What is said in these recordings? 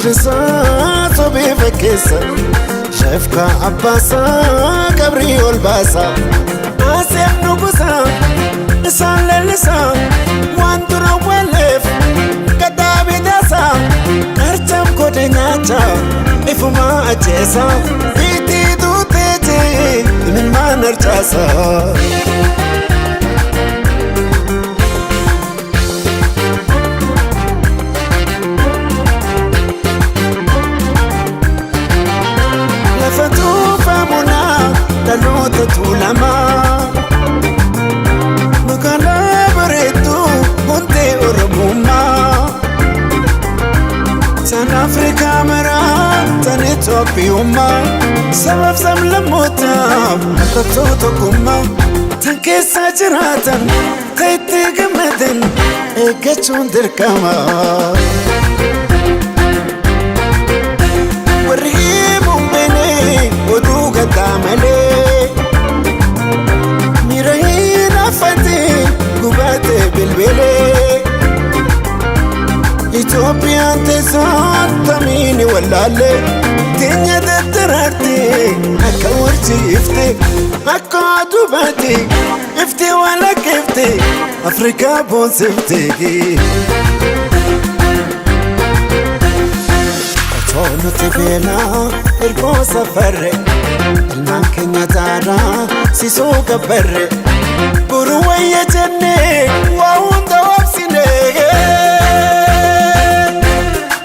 Guddisaa sobee fakkeessa shafka abbaasaa qabrii ol baasa. Aseef nugusaa isaan leellisaa waan dura walleef gaddaa bitaasaa qarcam godhe nyaacha ifumaa ajjeesa biitii duuteeti imimmaan harcaasa. Lafa tuufamunaa dhaloota tuulamaa magaalaa bareedduu hundee Oromummaa tan Afrikaa maraa tan Itoophiyummaa sabaaf sablammootaaf mallattoo tokkummaa tan keessa jiraatan kan itti gammadan eeggachuun dirqama. Warri himuun beene oduu gaddaa malee miira hin affate gubaate bilbilee Itoophiyaan teessoon tamiini wallaalle teenya daddaraarte akka warji ifte akka aduu baate ifte walakkifte Afrikaa boonsifte. Otoo nuti beelaa ergoo safarre ilmaan keenya daaraa sisuu gabbarre boru wayya jennee waa hunda wabsine.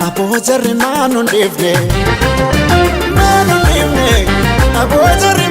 Aboo jarri maanu dhiifne maanu dhiifne aboo jarri.